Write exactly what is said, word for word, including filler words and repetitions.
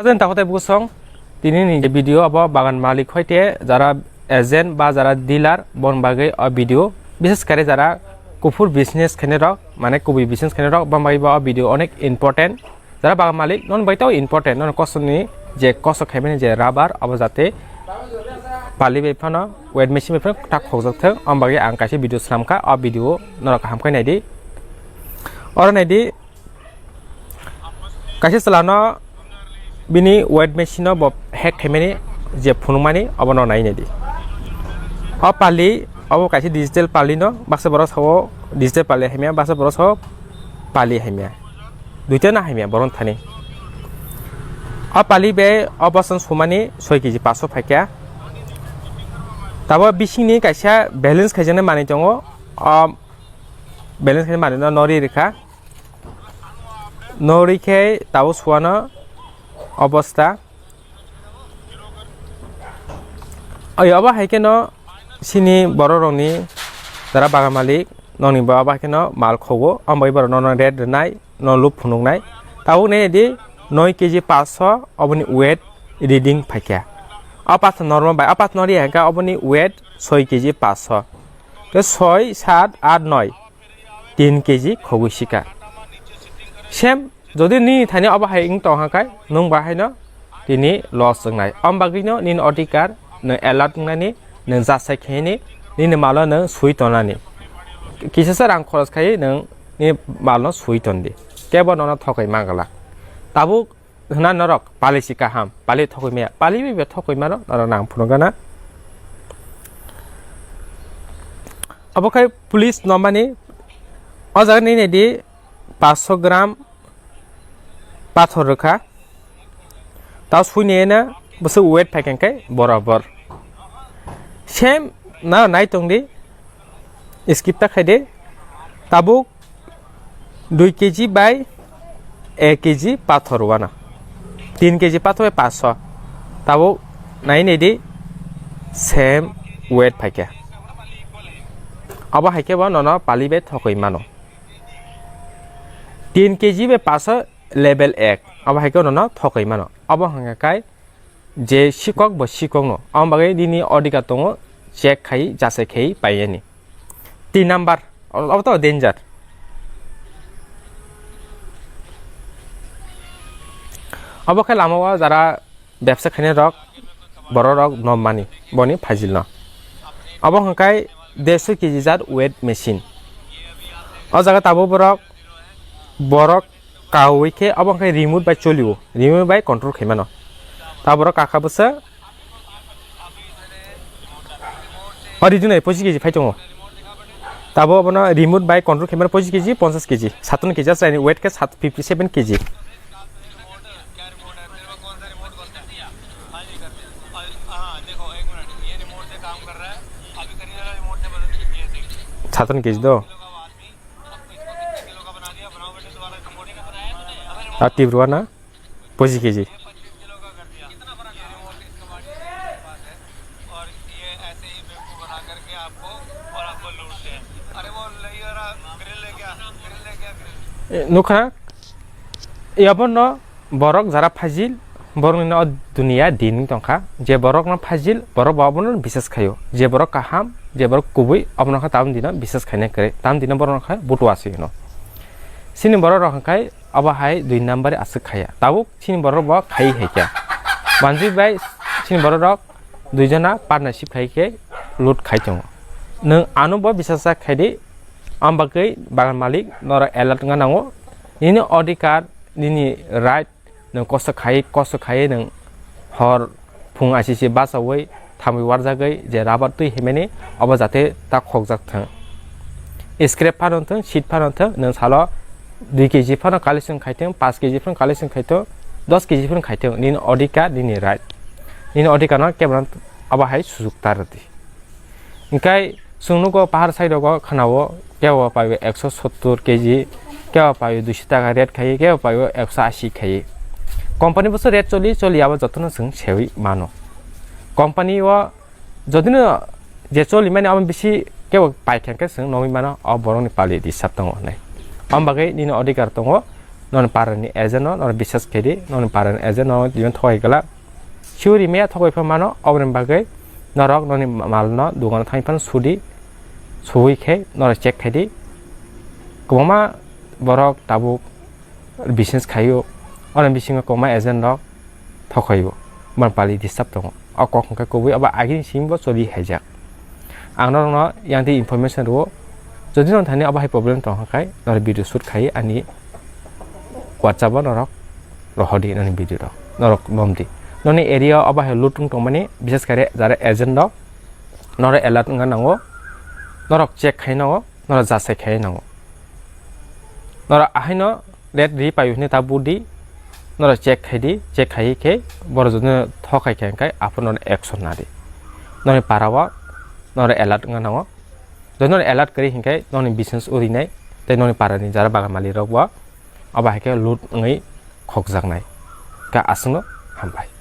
Jotono takhuk tei bwsong, tini ni video abo bagan malik hoite jara agent ba jara dealer bon bagwi o video, bises kare jara kuphur business khainai rok, mane kubui business khainai rok, bon bagwi bo o video onek important. Jara bagan malik non bai tao important, non kosoni je kosok khaimani je rubber abo jate pali bai phano weight machine bai phano tak khokjak thang, om bagwi ang kaisa video swnamkha, o video norok kaham khe naidi. Oro naidi, kaisa chwla no bini weight machine no bo hack khaimani je phunukmani obo no nai naidi. O pali obo kaisa digital pali no baksa borok sao digital pali hamya, baksa borok sao pali hamya. Duita na hamya boron thani. O pali be o bosan sumani soi keji paso phaikya. Tabo bisingni kaisa balance khaijaknai manwi tongo. O balance khaina manwi no nori rikha. Nori khe tabo suano obosta. Oyo, obo hai kheno sini borok rokni jara bagan malik nokni ba obo hai kheno mal khogo, omo bai borok nono rate rwnai, no lub phunuknai. Tabuk nai di noi keji paso oboni weight reading phaikha. O paso normal bai, o paso nori hai khe oboni weight soi keji paso. Tei soi, sat, at, noi. Tin keji khogwi sika. Same, jodi nini thani obo hai wng tong kha khai, nwng ba haino tini loss wngnai. Om bagwino nini odhikar nwng alert wngnani, nwng jasai khaini, nini malo nwng sui tongnani. Kisasa rang khoros khai nwng nini malno sui tondi. Kebo nono thokai mangala. Tabuk hwna norok pali si kaham, pali thokwi maya, pali bai thokwi mano norok nang phunukgana. Obo khai police no mani o jaga nini di paanch sho gram pathor rwkha, tao suini ena bwswk weight phaikha khe borobor. Same na nai tongdi, skip ta khaide, tabuk dui keji bai ek keji pathor wana, tin keji pathor bai paanch sho, tabuk nai nai di, same weight phaikha. Abo hai khe bo nono pali bai thokwi mano. Tin keji bai paanch sho level ek, abo hai khe nono thokwi mano. Abo hwnkha khe je sikok bo sikokno, abo bagwi nini odhikar tongo, check khai, jasai khai paiyani. Tin number, abo to danger. Abo khe lama o jara bebsa khainai rok, borok rok no mani boni phajil no. Abo hwnkhe dersho keji jat weight machine. O jaga tabuk borok, borok kaui khe abo hwnkhe remote bai cholio, remote bai control khaimano. Ta borok kakha bwsa o remote nai pochis keji phai tongo. Tabo abono remote bai control khaimano pochis keji, ponchas keji, satanno keji, aswk weight khe sat, fifty seven keji. Satanno keji do. A Tripura na pochis keji. Eh, nukha, yabono borok jara phajil, borokni no duniya din tongkha, je borok no phajil, borok bo abono bisas khaio, je borok kaham, je borok kubui, abono kha tam dino bisas khaina kwrwi, tam dino borok no kha butua se hino. Sini borok rok hwnkhe abo hai dui number aswk khaya, tabuk sini borok bo khai hai khe. Manjui bai sini borok rok dui jona partnership khai khe loot khai tongo. Nwng ano bo bisasa khai di, am bagwi bagan malik norok alert wngna nango. Nini odhikar, nini right, nwng kosto khai, kosto khai nwng hor phung asisi bachaui thamwi warjagwi je rubber twi himani obo jate ta khokjak thung. Scrap phano thung, seed phano thung, nwng salo dui keji phano collection khai thung, paanch keji phano collection khai thung, dos keji phano khai thung, nini odhikar, nini right. Nini odhikar no kebono abo hai sujuk ta rwdi. Hingkai chwng nugo pahar side rogo khwnao kebo paio ekso sottor keji, kebo paio duiso taka rate khai, kebo paio ekso asi khai. Company boso rate choli, choli abo jotono chwng seui mano. Company o jodino je choli mani abo bisi kebo paithang khe chwng nogwi mano, o borokni pali disturb tongo hinwi. Om bagwi nini odhikar tongo, noni parani agent no norok bisas khaidi, noni parani agent no tini thokai kala. Suri meya thokai pha mano, oboni bagwi norok noni malno dogano thangwi phano sudi, suwi khe norok check khaidi. Kwbangma borok tabuk business khaio, oni bisingo kwbangma agent rok thokhaio, man pali disturb tongo. O kok hwnkhe kubui abo agini simi bo choli haijak. Ang norokno yang tei information rwo, jodi no thani abo hai problem tong hwnkhe norok video shoot khai ani WhatsApp o norok rohordi noni video rok, norok nomdi. Noni area o abo hai loot wng tongmani, bises kare jara agent rok norok alert wngna nango, norok check khai nango, norok jasai khai nango. Norok ahaino red ri payu hwnwi ta budi, norok check khai di, check khai khe borok jodi thokai khe hwnkhe aphuru norok action na di. Noni para o norok alert wngna nango. Jodi norok alert kwrwi hwnkhe noni business urinai tei noni parani jara bagan malik rok bo abo hai khe loot wngwi khokjaknai. Khe aswkno hambai.